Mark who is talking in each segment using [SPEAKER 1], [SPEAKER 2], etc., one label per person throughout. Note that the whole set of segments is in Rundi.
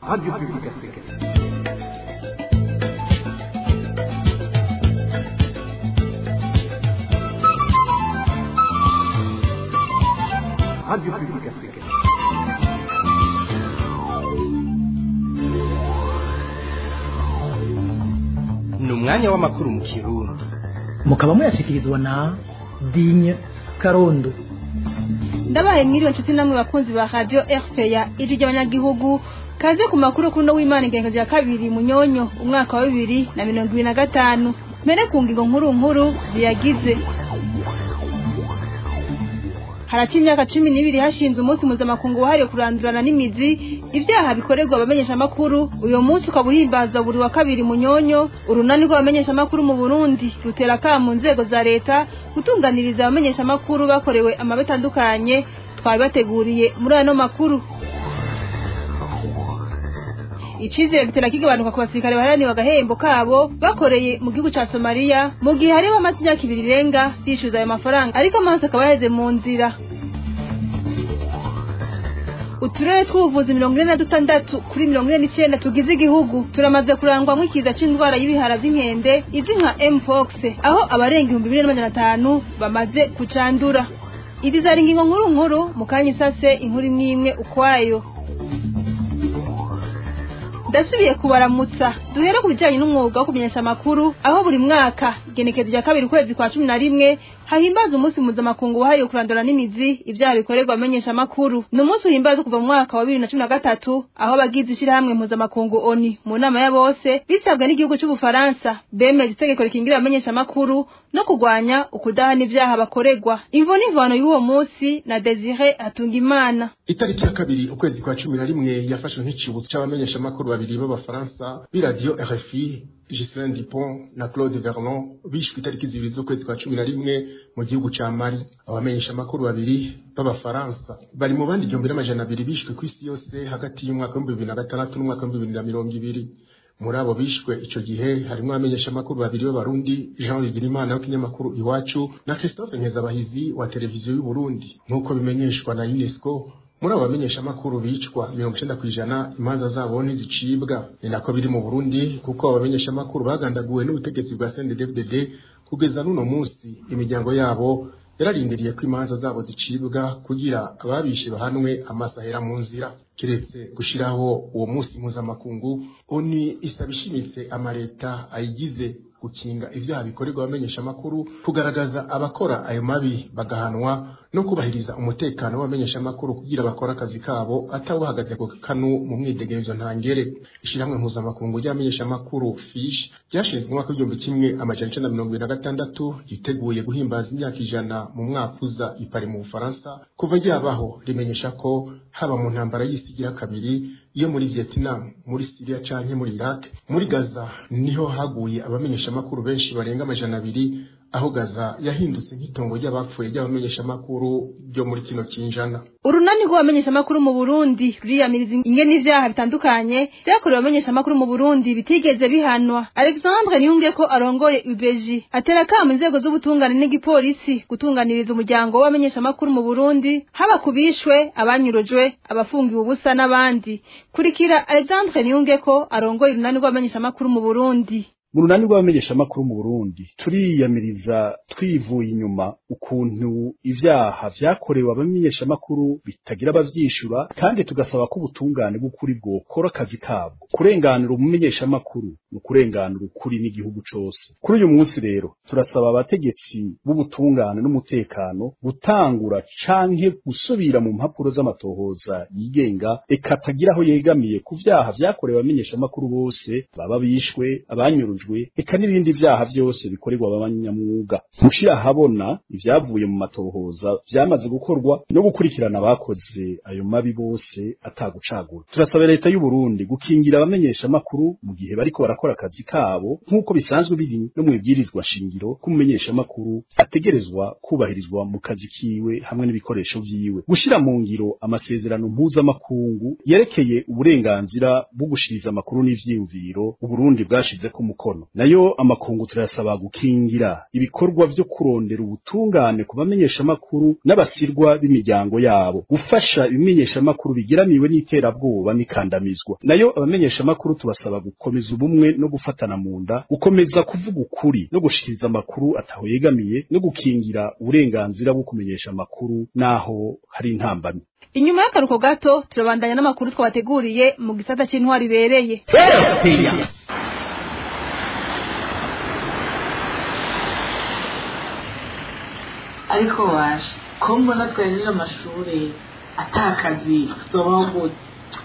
[SPEAKER 1] Radio Publique Africaine. Radio Publique Africaine.
[SPEAKER 2] Ni umwanya w'amakuru mu Kirundi.
[SPEAKER 3] Mukaba muyashyikirizwa na Digne Karondo.
[SPEAKER 4] Ndabaye mwiriwe nshuti namwe bakunzi ba Radio RPA, ijwi ry'abanyagihugu. Kaze ku makuru kuno w'Imana, ingengo ya kabiri Munyonyo umwaka wa 2025. Mere ku ngingo nkuru nkuru ziyagize. Haraca imyaka 12 hashinze umunsi mpuzamakungu wahariwe kurandurana n'imizi ivyaha bikorerwa abamenyeshamakuru. Uyo munsi ukaba uhimbaza buri wa kabiri Munyonyo. Urunani rw'abamenyeshamakuru mu Burundi rutera akamo nzego za leta gutunganiriza abamenyeshamakuru bakorewe amabi atandukanye. Twabibateguriye muri ano makuru. Icizere gitera kigabanuka ku basirikare baharaniwe agahembo kabo bakoreye mu gihugu ca Somalia, mu gihe hariho amaze imyaka 2 irenga bishyuza ayo mafaranga, ariko amaso akaba yaheze mu nzira. Uturere tw'ubuvuzi 46 kuri 49 tugize igihugu turamaze kurangwamwo ikiza c'indwara y'ibihara vy'inkende izwi nka Mpox, aho abarenga 2500 bamaze kucandura. Izi zari ingingo nkuru nkuru. Mu kanya isase inkuru imwe imwe ukwayo. Ndasubiye kubaramutsa. Duhere ku bijanye n'umwuga wo kumenyesha amakuru, aho buri mwaka igenekezo rya kabiri ukwezi kwa 11 hahimbaza umunsi mpuzamakungu wahariwe kurandura n'imizi ivyaha bikorerwa abamenyesha amakuru. Ni umunsi uhimbazwa kuva mu mwaka wa 2013, aho abagize ishirahamwe mpuzamakungu ONU mu nama ya bose bisabwa n'igihugu c'Ubufaransa bemeje itegeko rikingira abamenyesha amakuru no kurwanya ukudahana ivyaha bakorerwa. Imvo n'imvano y'uwo munsi na Desire Hatungimana.
[SPEAKER 5] Itariki ya kabiri ukwezi kwa 11 yafashwe nk'icibutso c'abamenyesha amakuru babiri b'Abafaransa b'iradiyo RFI, Ghislain Dupont na Claude Verlon, bishwe itariki 2 z'ukwezi kwa 11 mu gihugu ca Mali. Abamenyesha amakuru babiri b'Abafaransa bari mu bandi 1200 bishwe kw'isi yose hagati y'umwaka wa 2006 n'umwaka wa 2020. Muri abo bishwe ico gihe harimwo abamenyesha amakuru babiri b'Abarundi, Jean Bigirimana w'ikinyamakuru Iwacu na Christophe Nkezabahizi wa televiziyo y'u Burundi. Nk'uko bimenyeshwa na UNESCO, muri abo bamenyesha amakuru bicwa, 90% imanza zabo ntizicibwa. Ni nako biri mu Burundi, kuko abo bamenyesha amakuru bagandaguwe n'ubutegetsi bwa CNDD-FDD. Kugeza n'uno munsi imiryango yabo yararindiriye ko imanza zabo zicibwa kugira ababishe bahanwe, amasahera mu nzira. Kiretse gushiraho uwo munsi mpuzamakungu, ONU isaba ishimitse amareta ayigize gukinga ivyaha bikorerwa abamenyesha amakuru, kugaragaza abakora ayo mabi bagahanwa, no kubahiriza umutekano w'abamenyesha amakuru kugira bakora akazi kabo atawuhagaze ku kanu mu mwidegemvyo ntangere. Ishirahamwe mpuzamakungu ry'abamenyesha amakuru FISH ryashinzwe mu mwaka w'1976, ryiteguye guhimbaza imyaka 100 mu mwaka uza i Paris mu Bufaransa. Kuva ryabaho rimenyesha ko haba mu ntambara y'isi igira kabiri, iyo muri Vietnam, muri Syria canke muri Iraq, muri Gaza niho haguye abamenyesha amakuru benshi barenga 200, aho Gaza yahindutse nk'itongo ry'abapfuye ry'abamenyesha amakuru ryo muri kino kinjana.
[SPEAKER 4] Urunani rw'abamenyesha amakuru mu Burundi ruriyamiriza ingene ivyaha bitandukanye vyakorewe abamenyesha amakuru mu Burundi bitigeze bihanwa. Alexandre Niyungeko arongoye UBG atera akamo inzego z'ubutungane n'igipolisi gutunganiriza umuryango w'abamenyesha amakuru mu Burundi, haba kubishwe, abanyurujwe, abafungiwe ubusa n'abandi. Kurikira Alexandre Niyungeko arongoye urunani rw'abamenyesha amakuru mu Burundi.
[SPEAKER 6] Mu runani rw'abamenyesha amakuru mu Burundi turiyamiriza twivuye inyuma ukuntu ivyaha vyakorewe abamenyesha amakuru bitagira abavyishura, kandi tugasaba ko ubutungane bw'ukuri bwokora akazi kabwo. Kurenganura umumenyesha amakuru ni ukurenganura ukuri n'igihugu cose. Kuri uyu munsi rero turasaba abategetsi b'ubutungane n'umutekano gutangura canke gusubira mu mpapuro z'amatohoza yigenga eka atagira aho yegamiye ku vyaha vyakorewe abamenyesha amakuru bose, baba bishwe, abanyurujwe, eka n'ibindi vyaha vyose bikorerwa abanyamwuga, gushira ahabona ivyavuye mu matohoza vyamaze gukorwa no gukurikirana abakoze ayo mabi bose atagucagura. Turasaba leta y'u Burundi gukingira abamenyesha amakuru mu gihe bariko barakora akazi kabo, nk'uko bisanzwe biri no mu ibwirizwa shingiro ko umumenyesha amakuru ategerezwa kubahirizwa mu kazi kiwe hamwe n'ibikoresho vyiwe, gushira mu ngiro amasezerano mpuzamakungu yerekeye uburenganzira bwo gushiriza amakuru n'ivyiyumviro Uburundi bwashizeko umukono. umukono. Nayo amakungu turayasaba gukingira ibikorwa vyo kurondera ubutungane ku bamenyeshamakuru n'abasirwa b'imiryango yabo, gufasha ibimenyeshamakuru bigiramiwe n'iterabwoba n'ikandamizwa. Nayo abamenyeshamakuru tubasaba gukomeza ubumwe no gufatana mu nda, gukomeza kuvuga ukuri no gushikiriza amakuru ataho yegamiye, no gukingira uburenganzira bwo kumenyesha amakuru naho hari intambamyi.
[SPEAKER 4] Inyuma y'akaruko gato turabandanya n'amakuru twabateguriye mu gisata c'intwari ibereye.
[SPEAKER 7] Ariko waje ko mbona twejeje amashuri atakazi tuzobaho gute?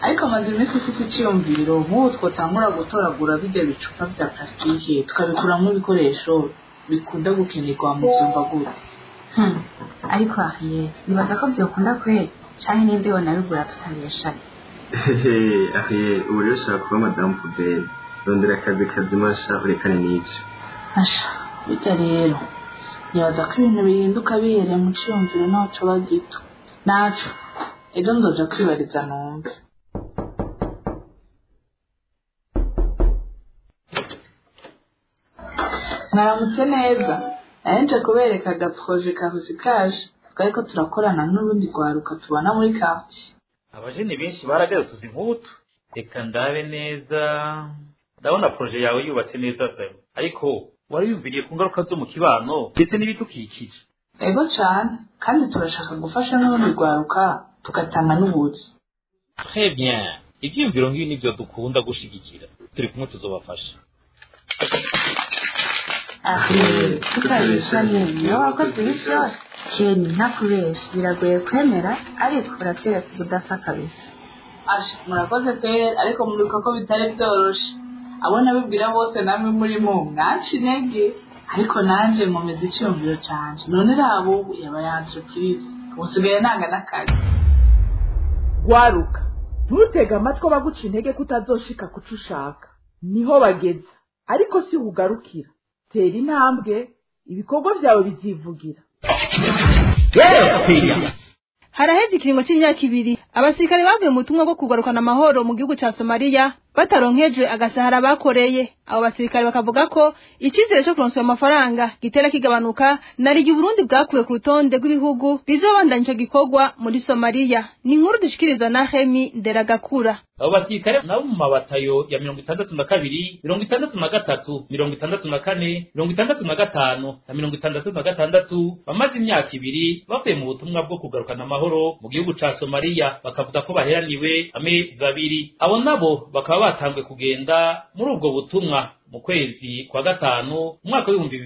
[SPEAKER 7] Ariko amaze iminsi ifite iciyumviro nk'ubu twotangura gutoragura bijya bicupa vya plasitike tukabikuramwo ibikoresho bikunda gukenerwa mu vyumba gute?
[SPEAKER 8] Ariko ahiye nibaza ko vyokunda kweli canke nimba ibona bigura tutabeshanye.
[SPEAKER 9] Ahiye ubu rero ushaka kuba madamu puberi, rondera akazi kazima sha urekane n'ivyo.
[SPEAKER 7] Asha burya rero nibaza ko ibintu bihinduka bihereye mu ciyumviro naho coba gito naco ejo nzoja kwibariza numve. Mwaramutse neza, nari kubereka agaproje ka recyclage twariko turakorana n'urundi rwaruka tubana muri quartier.
[SPEAKER 10] Abajene benshi baragarutse imputu. Reka ndabe neza, ndabona proje yawe yubatse neza pe, ariko wariyumviriye ku ngaruka zo mu kibano ndetse n'ibidukikije.
[SPEAKER 7] Ego cane, kandi turashaka gufasha n'urundi rwaruka tugatanga n'ubuzi.
[SPEAKER 10] Très bien, ivyiyumviro nk'ibi nivyo dukunda gushigikira, turi kumwe tuzobafasha.
[SPEAKER 8] Tutabeshanye niyo wakoze ibi vyose. Keni ntakubesha biragoye kwemera, ariko uratwereka ubudasa kabisa.
[SPEAKER 7] Asha murakoze pe, ariko muribuka ko bitari vyoroshe. Abo nabibwira bose namwe murimo mwanca intege, ariko nanje nkomeza iciyumviro canje. None rabo ubu yabaye entreprise, ubu nsigaye nanga n'akazi.
[SPEAKER 11] Gwaruka ntutege amatwi abaguca intege ko utazoshika kuco ushaka, niho bageza ariko si ugarukira. Tera intambwe, ibikorwa vyawe bizivugira.
[SPEAKER 4] Haraheze ikiringo c'imyaka 2 abasirikare bavuye mu butumwa bwo kugarukana amahoro mu gihugu ca Somalia bataronkejwe agashahara bakoreye. Abo basirikare bakavuga ko icizere co kuronswa amafaranga gitera kigabanuka narigi Burundi bwakuwe ku rutonde rw'ibihugu bizobandanya ico gikorwa muri Somalia. Ni inkuru dushikirizwa na Hemi Nderagakura.
[SPEAKER 10] Abo basirikare nabo mu mabatayo ya 62, 63, 64, 65 na 66 bamaze imyaka 2 bavuye mu butumwa bwo kugarukana amahoro mu gihugu ca Somalia, bakavuga ko baheraniwe amezi 2. Abo nabo bakaba batangwe kugenda muri ubwo butumwa mu kwezi kwa gatanu umwaka w'ibihumbi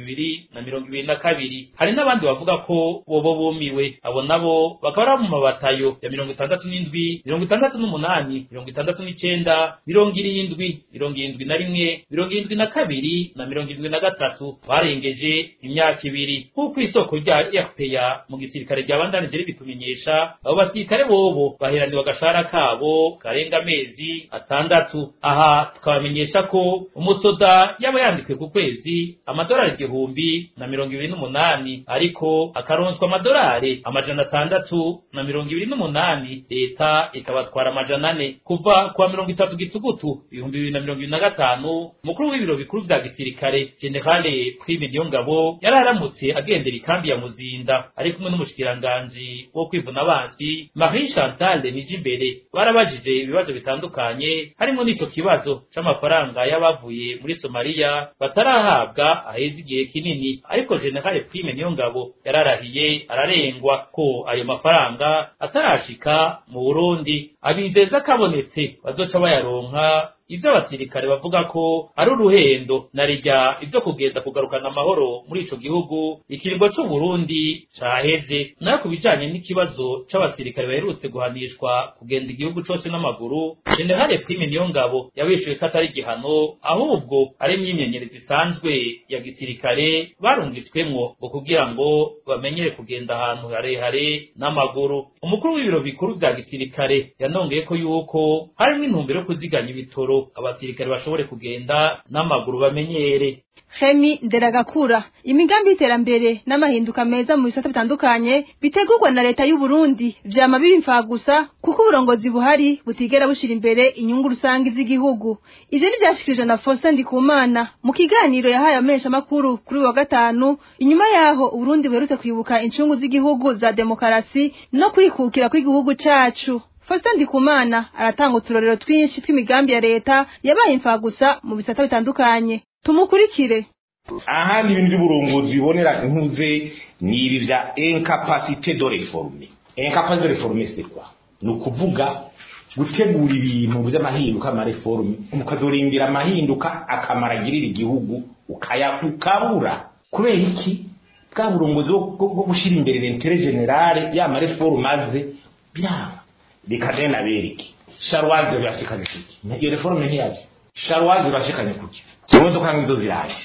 [SPEAKER 10] 2022. Hari n'abandi bavuga ko bobo bumiwe, abo nabo bakaba ari mu mabatayo ya 67, 68, 69, 70, 71, 72 na 73 barengeje imyaka 2. Nk'uko isoko rya RPA mu gisirikare ryabandanije ribitumenyesha, abo basirikare bobo baheraniwe agashahara kabo karenga amezi 6. Aha tukabamenyesha ko umusoda yaba yanditswe ku kwezi amadolari 1028, ariko akaronswa amadolari 628, leta ikabatwara 400. Kuva kwa 30 Gitugutu 2025, mukuru w'ibiro bikuru vya gisirikare Generale Prime Niyongabo yararamutse agendera ikambi ya Muzinda ari kumwe n'umushikiranganji wo kwivuna abansi Marie Chantal Nijimbere. Barabajije ibibazo bitandukanye harimo n'ico kibazo c'amafaranga y'abavuye muri Somalia batarahabwa aheze igihe kinini, ariko General Prime Niyongabo yararahiye ararengwa ko ayo mafaranga atarashika mu Burundi, abizeza kabonetse bazoca bayaronka. Ivyo abasirikare bavuga ko ari uruhendo na rijya ivyo kugenda kugarukana amahoro muri ico gihugu ikiringo c'u Burundi caheze. Nayo ku bijanye n'ikibazo c'abasirikare baherutse guhanishwa kugenda igihugu cose n'amaguru, General Prime Niyongabo yabishuye ko atari igihano, ahubwo ari imyimenyerezo isanzwe ya gisirikare barungitswemwo ngo kugira ngo bamenyere kugenda ahantu harehare n'amaguru. Umukuru w'ibiro bikuru vya gisirikare yanongeye ko yuko harimwo intumbero yo kuziganya ibitoro ibitoro abasirikare bashobore kugenda n'amaguru bamenyere.
[SPEAKER 4] Remy Nderagakura, imigambi y'iterambere n'amahinduka meza mu bisata bitandukanye bitegurwa na leta y'u Burundi vyama bibimfa gusa kuko uburongozi buhari butigera bushira imbere inyungu rusangi z'igihugu. Ivyo ntivyashikirijwe na Faustin Ndikumana mu kiganiro yahaye amesha makuru kuri wa gatanu inyuma yaho Uburundi buherutse kwibuka incungu z'igihugu za demokarasi no kwikukira kw'igihugu cacu. Faustin Ndikumana aratanga uturorero twinshi tw'imigambi ya leta yabaye imfa gusa mu bisata bitandukanye. Tumukurikire.
[SPEAKER 12] Ahandi ibintu by'uburongozi bibonera intuze ni ibi vya incapacité de réformer. Incapacité de réformer c'est quoi? Ni ukuvuga gutegura ibintu by'amahinduka ama réforme, ukazorindira amahinduka akamara agirira igihugu ukabura. Kubera iki? Bwa burongozi bwo gushira imbere l'intérêt général ya ma réforme aze biranga. Reka je nabereke. Charwaze birashikanye kuki? Iyo réforme ntiyaje. Charwaze birashikanye kuki? Imodoka ngizo ziraje.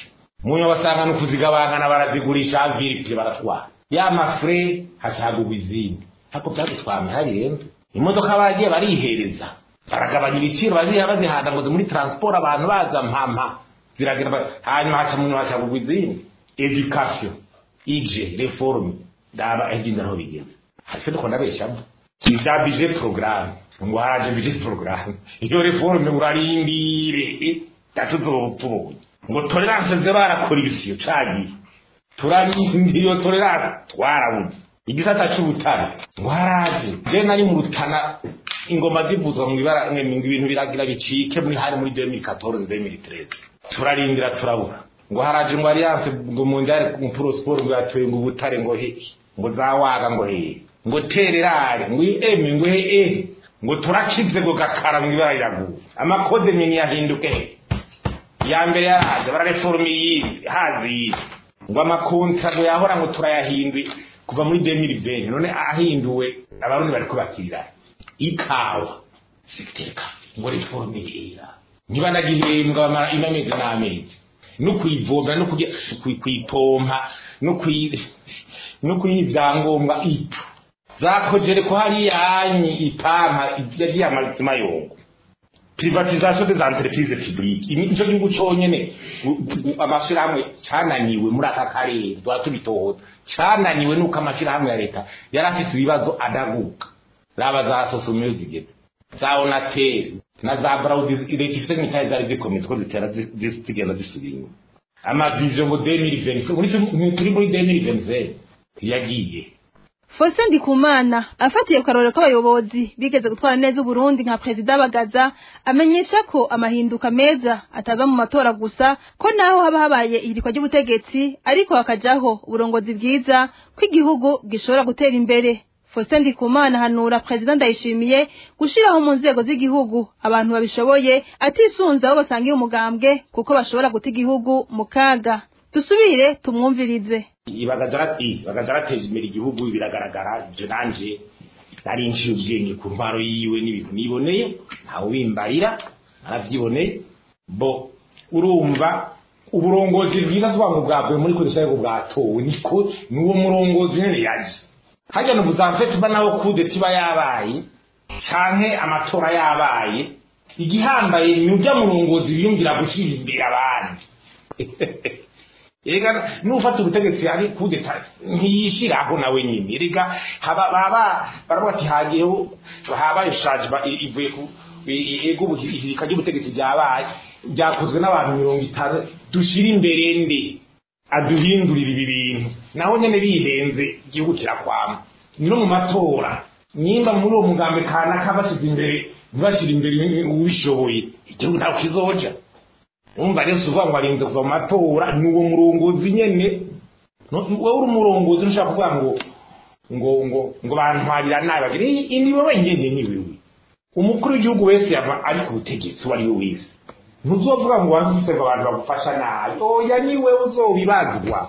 [SPEAKER 12] Munyo basanga no kuzigabangana barazigurisha viripye baratwara. Ya mafre hacagugwa izindi. Hako byagutwama hari imodoka bagiye barihereza. Baragabanya ibiciro baziha bazihanda ngo muri transport abantu baza mpampa. Ziragira hanyuma haca munyo hacagugwa izindi. Education ije reforme daba egenda aho bigeze. Hasi ndiko ndabeshamo. Ivya budget programme ngo haje budget programme. Iyo reforme urarindire tatuzopfuye. Ngo tolerance zero arakora ibisiyo cagiye. Turarindiriye tolerance twarabuze. Igisata c'ubutare ngo haraje. Je nari mu Rutana ingoma zivuzwa mu ibara ibintu biragira bicike muri hari muri 2014 2013. Turarindira turabura. Ngo haraje ngo alliance ngo mondiale pour sport ngo yatuye ngo ubutare ngo he ngo zawaga ngo he ngo tererare ngo eme ngo he ngo turakize ngo gakara mu ibara riraguye. Amakode mini yahinduke. Ya mbere yaraje barareforme yindi hazi ngo amakontra ngo yahora ngo turayahindwe kuva muri 2020 none ahinduwe abarundi bari kubakirira ikawa secteur ngo reforme era niba nagihembwa bamara imamezi n'amezi no kuyivoga no kujya kuyipompa no kuyivyangombwa ipu zakojere ko hari yanyi ipampa yagiye amazima yongo. Privatisation des entreprises publiques nico gihugu conyene amashirahamwe cananiwe muri aka karere twatubitohoza cananiwe nuko amashirahamwe ya leta yarafise ibibazo adaguka raba za Sosumiyo zigeze za Onatel na za Braudi leta ifise imitahe zari zikomeye ko zitera zigenda zisubira inyuma. Amavision ngo 2025 turi muri 2025 yagiye.
[SPEAKER 4] Faustin Ndikumana afatiye karore k'abayobozi bigeze gutwara neza Burundi nka President Bagaza amenyesha ko amahinduka meza atava mu matora gusa ko naho haba habaye ihirikwa ry'ubutegetsi ariko hakajaho uburongozi bwiza ko igihugu gishobora gutera imbere. Faustin Ndikumana hanura President Ndayishimiye gushiraho mu nzego z'igihugu abantu babishoboye atisunze aho basangiye umugambwe kuko bashobora guta igihugu mu kaga. Dusubire tumwumvirize.
[SPEAKER 12] Ibagaza imbere igihugu biragaragara ibyo nanje nari nciye ubwenge ku ntwaro yiwe n'ibintu niboneye ntawe wimbarira naravyiboneye. Bo urumva uburongozi bwiza bwangu bwavuye muri kodesha yego bwatowe niko nuwo murongozi nyene yaje hajya no buzamfete ba nawo kude tiba yabaye canke amatora yabaye igihambaye ni ujya murongozi biyumvira gushira imbere abandi. Erega nufata ubutegetsi ari kudeta ntiyishiraho nawe nyine. Erega haba baba baravuga ati hagiyeho habaye charge ivuye ku ego ihirika ry'ubutegetsi byabaye byakozwe n'abantu 50 dushira imbere nde aduhindurira ibi bintu naho nyene bihenze igihugu kirakwama. No mu matora nimba muri uwo mugambi kanaka bashize imbere ntibashira imbere ubishoboye igihugu ntaho kizoja. Umva rero uvuga ngo arinze kuva mu matora n'uwo murongozi nyene wowe uri umurongozi ushaka kuvuga ngo ngo ngo ngo bantwarira nabi bagira ni wowe nyene ni wewe. Umukuru w'igihugu wese yava ari ku butegetsi uwo ari we wese ntuzovuga ngo wanzuse ngo abantu bagufasha nabi oya ni wewe uzobibazwa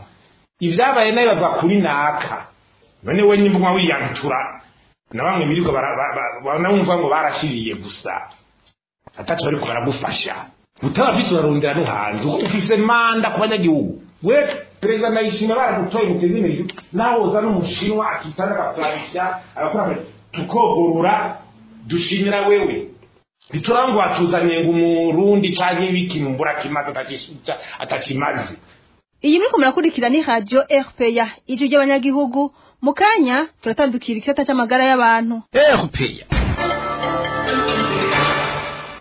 [SPEAKER 12] ivyabaye nabi bavuga kuri naka none we nimba wiyantura na bamwe birirwa banamva ngo barashiriye gusa ataco bariko baragufasha utabafise urarondera no hanze ufise manda ku banyagihugu. We Perezida Ndayishimiye baragutoye muteze imbere naho uza n'umushinwa akitana akaplanisha abakora tukogorora dushimira wewe Ntiturangwa tuzanye ngo umurundi canke ibiki mbura kimaze atakimaze.
[SPEAKER 4] Iyi muriko murakurikira ni Radio RPA, ijwi ry'abanyagihugu. Mu kanya turatandukira igisata c'amagara y'abantu.
[SPEAKER 2] RPA.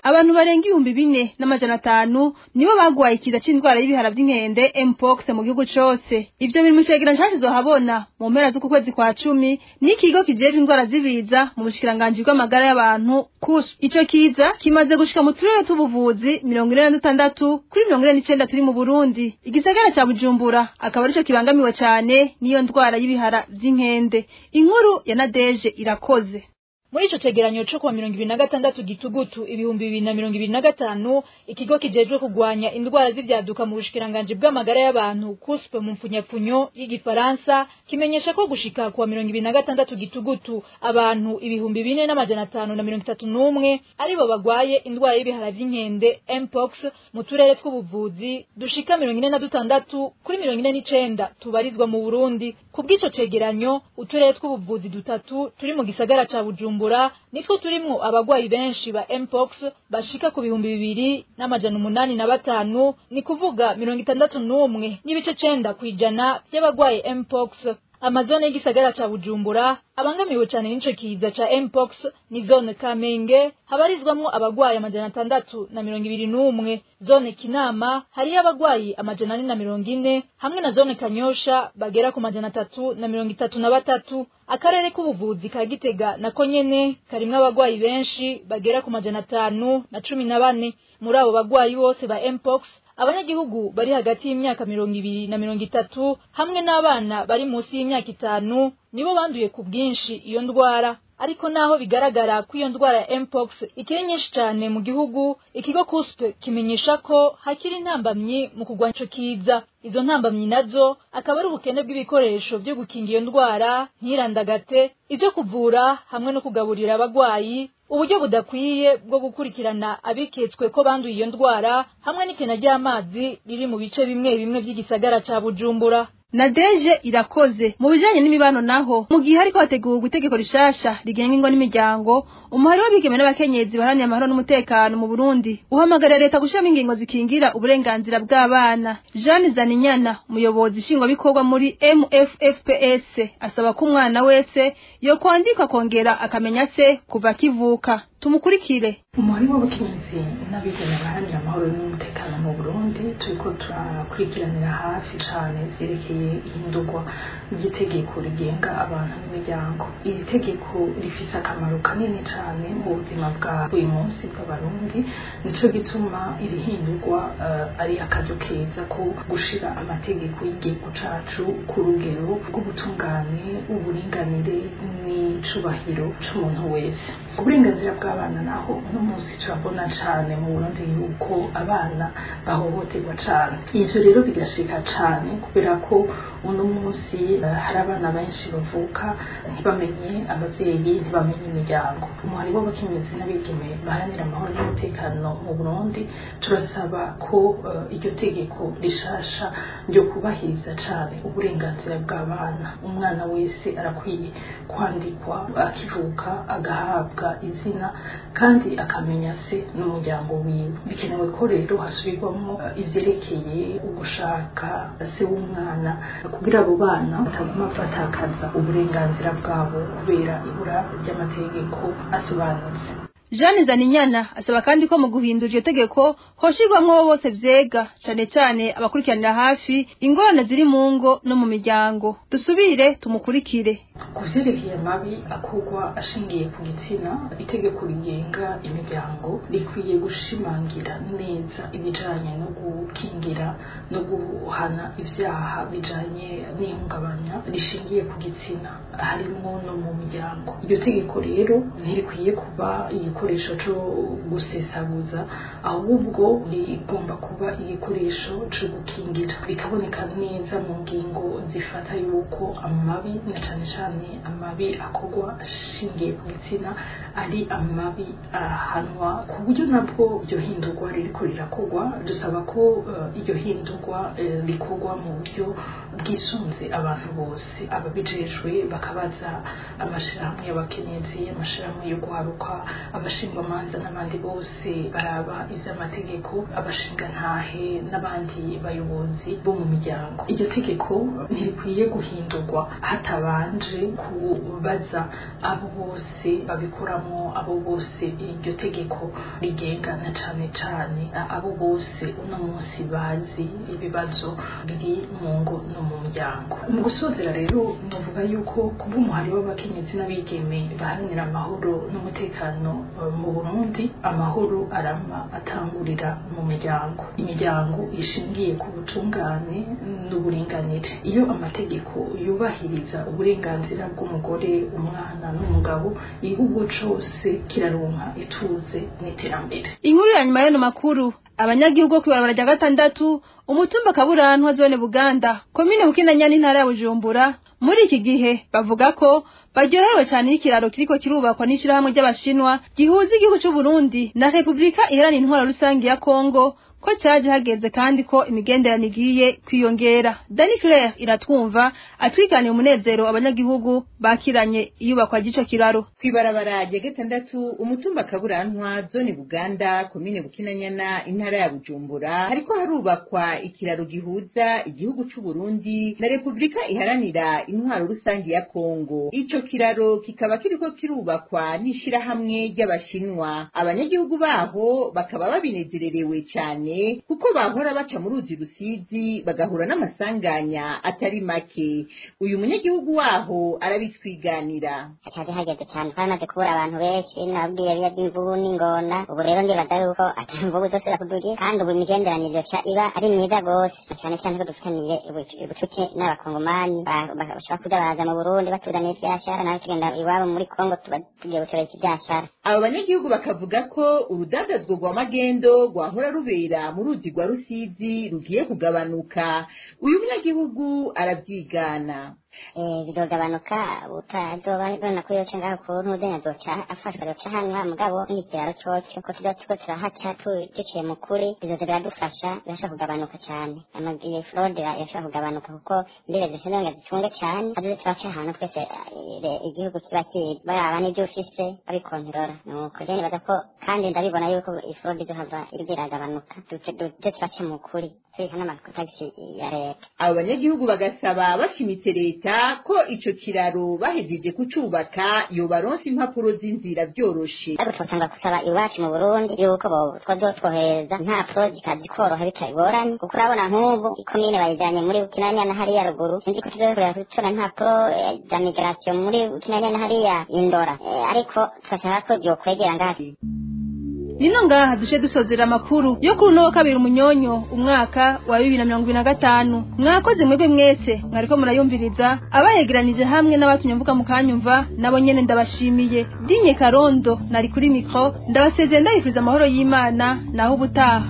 [SPEAKER 4] Abantu barenga 4500 nibo bagwaye ikiza c'indwara y'ibihara vy'inkende Mpox mu gihugu cose. Ivyo biri mu cegeranyo cashizwe mu mpera z'uku kwezi kwa 10 n'ikigo kijejwe indwara z'ibiza mu bushikiranganji bw'amagara y'abantu KUS. Ico kiza kimaze gushika mu turere t'ubuvuzi 46 kuri 49 turi mu Burundi. Igisagara ca Bujumbura akaba arico kibangamiwe cane n'iyo ndwara y'ibihara vy'inkende. Inkuru ya Nadeje Irakoze.
[SPEAKER 13] Muri ico cegeranyo co kuwa 2026 gitugutu 2025, ikigo kijejwe kugwanya indwara z'ivyaduka mu bushikiranganji bw'amagara y'abantu KUSP mu mfunyapfunyo y'igifaransa kimenyesha ko gushika kuwa 2026 gitugutu abantu 4531 aribo bagwaye indwara y'ibihara vy'inkende Mpox mu turere tw'ubuvuzi dushika 46 kuri 49 tubarizwa mu Burundi. Kubw'ico cegeranyo, uturere tw'ubuvuzi dutatu turi mu gisagara ca Bujumbura nitwo turimwo abagwayi benshi ba Mpox bashika ku 2805, ni kuvuga 61.9% by'abagwaye Mpox. Amazone y'igisagara ca Bujumbura abangamiwe cyane n'ico kiza ca Mpox ni zone Kamenge habarizwamwo abagwayi 621, zone Kinama hariyo abagwayi 440 hamwe na zone Kanyosha bagera ku 333. Akarere k'ubuvuzi ka Gitega nako nyene karimwo abagwayi benshi bagera ku 514. Muri abo bagwayi bose ba Mpox, abanyagihugu bari hagati y'imyaka 20 na 30 hamwe n'abana bari munsi y'imyaka 5 nibo banduye ku bwinshi iyo ndwara. Ariko naho bigaragara ko iyo ndwara ya Mpox ikiri nyinshi cyane mu gihugu, ikigo KUSP kimenyesha ko hakiri intambamyi mu kugwanya ico kiza. Izo ntambamyi nazo akaba ari ubukene bw'ibikoresho byo gukinga iyo ndwara ntirandagate, ivyo kuvura hamwe no kugaburira abagwayi, uburyo budakwiye bwo gukurikirana abiketswe ko banduye iyo ndwara, hamwe n'ikena ry'amazi riri mu bice bimwe bimwe by'igisagara ca Bujumbura.
[SPEAKER 4] Nadeje Irakoze. Mu bijanye n'imibano naho, mu gihe hariko hategurwa itegeko rishasha rigenga ingo n'imiryango, umuhari w'abigeme n'abakenyezi baharanira amahoro n'umutekano mu Burundi uhamagarira leta gushiramo ingingo zikingira uburenganzira bw'abana. Jeanne Zaninyana, umuyobozi nshingwabikorwa muri MFFPS, asaba ko umwana wese yokwandikwa akongera akamenya se kuva akivuka. Tumukurikire.
[SPEAKER 14] Umuhari w'abakenyezi n'abigeme baharanira amahoro n'umutekano mu Burundi turiko turakurikiranira hafi cane vyerekeye ihindurwa ry'itegeko rigenga abantu n'imiryango. Iri tegeko rifise akamaro kanini cane mu buzima bwa buri munsi bw'abarundi, nico gituma iri hindurwa ari akaryo keza ko gushira amategeko y'igihugu cacu ku rugero rw'ubutungane, uburinganire n'icubahiro c'umuntu wese. Uburenganzira bw'abana naho uno munsi turabona cane mu Burundi yuko abana bahohoterwa cane. Ivyo rero bigashika cane kubera ko uno munsi hari abana benshi bavuka ntibamenye abavyeyi, ntibamenye imiryango. Umuhari w'abakenyezi n'abigeme baharanira amahoro n'umutekano mu Burundi turasaba ko iryo tegeko rishasha ryo kubahiriza cane uburenganzira bw'abana. Umwana wese arakwiye kwandikwa akivuka, agahabwa izina kandi akamenya se n'umuryango wiwe. Bikenewe ko rero hasubirwamo ivyerekeye ugushaka se w'umwana kugira abo bana bataguma batakaza uburenganzira bwabo kubera ibura ry'amategeko asobanutse.
[SPEAKER 4] Jeanne Zaninyana asaba kandi ko mu guhindura iryo tegeko hoshirwamwo bose vyega, cane cane abakurikiranira hafi ingorane ziri mu ngo no mu miryango. Dusubire tumukurikire.
[SPEAKER 14] Ku vyerekeye amabi akorwa ashingiye ku gitsina, itegeko rigenga imiryango rikwiye gushimangira neza ibijanye no gukingira no guhana ivyaha bijanye n'ihungabanya rishingiye ku gitsina, harimwo no mu miryango. Iryo tegeko rero ntirikwiye kuba igikoresho co gusesaguza, ahubwo rigomba kuba igikoresho co gukingira. Bikaboneka neza mu ngingo zifata yuko amabi na cane cane amabi akorwa ashingiye ku gitsina ari amabi ahanwa, ku buryo nabwo iryo hindurwa ririko rirakorwa. Dusaba ko iryo hindurwa rikorwa mu buryo bwisunze abantu bose, ababijejwe bakabaza amashirahamwe y'abakenyezi, amashirahamwe yo guharuka, abashingwamanza n'abandi bose baraba ivy'amategeko, abashingantahe n'abandi bayobozi bo mu miryango. Iryo tegeko ntirikwiye guhindurwa hatabanje kubaza abo bose babikoramo, abo bose iryo tegeko rigenga, na cane cane abo bose uno munsi bazi ibibazo biri mu ngo no mu muryango. Mu gusozera rero novuga yuko kuba umuhari w'abakenyezi n'abigeme baharanira amahoro n'umutekano mu Burundi, amahoro arama atangurira mu miryango, imiryango ishingiye ku butungane n'uburinganire. Iyo amategeko yubahiriza uburenganzira bw'umugore, umwana n'umugabo, igihugu cose kiraronka ituze n'iterambere.
[SPEAKER 4] Inkuru ya nyuma y'ano makuru: abanyagihugu bo kw'ibarabara rya gatandatu, umutumba Kaburantwa, zone Buganda, komine Bukinanyana, intara ya Bujumbura, muri iki gihe bavuga ko baryohewe cyane n'ikiraro kiriko kirubakwa n'ishirahamwe ry'Abashinwa gihuza igihugu c'u Burundi na Repubulika Iharanira Intwaro Rusangi ya Kongo, ko caje hageze kandi ko imigenderanire igiye kwiyongera. Dani Claire iratwumva atwiganiye umunezero abanyagihugu bakiranye iyubakwa ry'ico kiraro.
[SPEAKER 15] Kw'ibarabara rya gatandatu, umutumba Kaburantwa, zone Buganda, komine Bukinanyana, intara ya Bujumbura, hariko harubakwa ikiraro gihuza igihugu c'u Burundi na Repubulika Iharanira Intwaro Rusangi ya Kongo. Ico kiraro kikaba kiriko kirubakwa n'ishirahamwe ry'Abashinwa. Abanyagihugu baho bakaba babinezererewe cane kuko bahora baca mu ruzi Rusizi bagahura n'amasanganya atari make. Uyu munyagihugu waho arabitwiganira.
[SPEAKER 16] Hacaje hageze cyane, twari kubura abantu benshi, nababwiye biya by'imvubu n'ingona. Ubu rero ndibaza yuko ata mvubu zose kudugira, kandi ubu imigenderanire izoca iba ari myiza gose, cyane cyane ko dufitaniye ubucuti n'Abakongomani bashobora kuza baraza mu Burundi batuzaniye ivyashara, nawe tugenda iwabo muri Kongo tuba tugiye gutorera ivyashara.
[SPEAKER 15] Abo banyagihugu bakavuga ko urudandazwa rwa magendo rwahora rubera mu ruzi rwa Rusizi rugiye kugabanuka. Uyu munyagihugu arabyigana.
[SPEAKER 16] Bizogabanuka, utazoba bona ko yoca ngaho ku ntuzenya azoca afashwa, azoca ahanwa. Mugabo n'ikiraro coco ko tuza turiko turahaca duciye mu kuri, bizoza biradufasha, birashobora kugabanuka cane. Amagiye fraude irashobora kugabanuka kuko imbibe zishinzwe ngo zifunge cane, azoze turaca ahantu twese igihugu kiba kizi, baraba n'ivyo ufise babikontorora. Nuko je nibaza ko kandi ndabibona yuko ifraude izohava iriko iragabanuka, duce turaca mu kuri turiha n'amatagisi ya leta.
[SPEAKER 15] Abo banyagihugu bagasaba bashimitse leta ko ico kiraro bahejeje kucubaka yobaronsa impapuro z'inzira vyoroshe.
[SPEAKER 16] Ariko twosanga gusaba iwacu mu Burundi yuko twazotwohereza impapuro zikazikoroha bitagoranye, kuko urabona nk'ubu ikomine bayijanye muri Bukinanyana hariya ruguru, sinzi ko tuzoshobora gutora impapuro za migration muri Bukinanyana hariya Indora, ariko twashaka ko vyokwegera ngaha.
[SPEAKER 4] Nino ngaha duce dusozera amakuru yo kuri uno wa kabiri umunyonyo umwaka wa 2025. Mwakoze mwebwe mwese mwariko murayumviriza, abayegeranije hamwe n'abatumye mvuga mukanyumva nabo nyene ndabashimiye. Dinye Karondo nari kuri micro, ndabasezeye ndabifuriza amahoro y'Imana, naho ubutaha.